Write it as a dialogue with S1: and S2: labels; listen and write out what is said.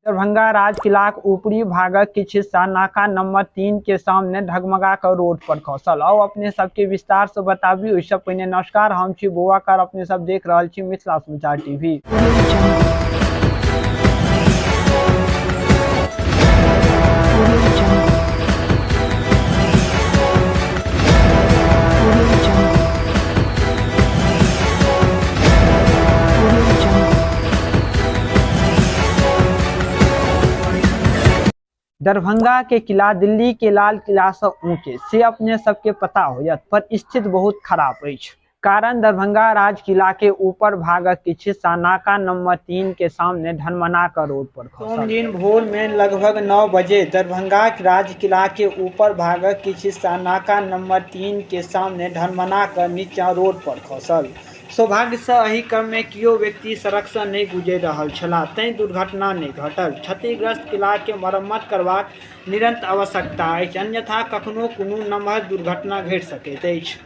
S1: दरभंगा राज किलाक ऊपरी भागक किछु हिस्सा नाका नंबर 3 के सामने ढगमगा कऽ रोड पर खसल। आउ अपने सबके विस्तार से बताबी। ओहिसँ पहिने नमस्कार, हम छी बौआकार, अपने सब देख रहल छी मिथिला समाचार TV.
S2: Audio Jungle. Audio Jungle. Audio Jungle.
S1: Darbhanga के किला दिल्ली के लाल किला से ऊंचे से अपने सबके पता होयत, पर स्थित बहुत खराब अछि। कारण दरभंगा राज किला के ऊपर भागक किछु हिस्सा नाका नंबर 3 के सामने ढनमना कऽ रोड पर खसल। सोमदिन भोर में लगभग 9 बजे दरभंगा राज किला के ऊपर भागक किछु हिस्सा नाका नंबर 3 के सामने ढनमना कऽ नीचा रोड पर खसल। सौभाग्यसँ एहि क्रममे कियो व्यक्ति सड़कसँ नहि गुजरि रहल छलाह, तेँ दुर्घटना नहि घटल। क्षतिग्रस्त किलाके मरम्मत करबाक निरन्तर आवश्यकता अछि, अन्यथा कखनो कोनो नमहर दुर्घटना घटि सकैत अछि।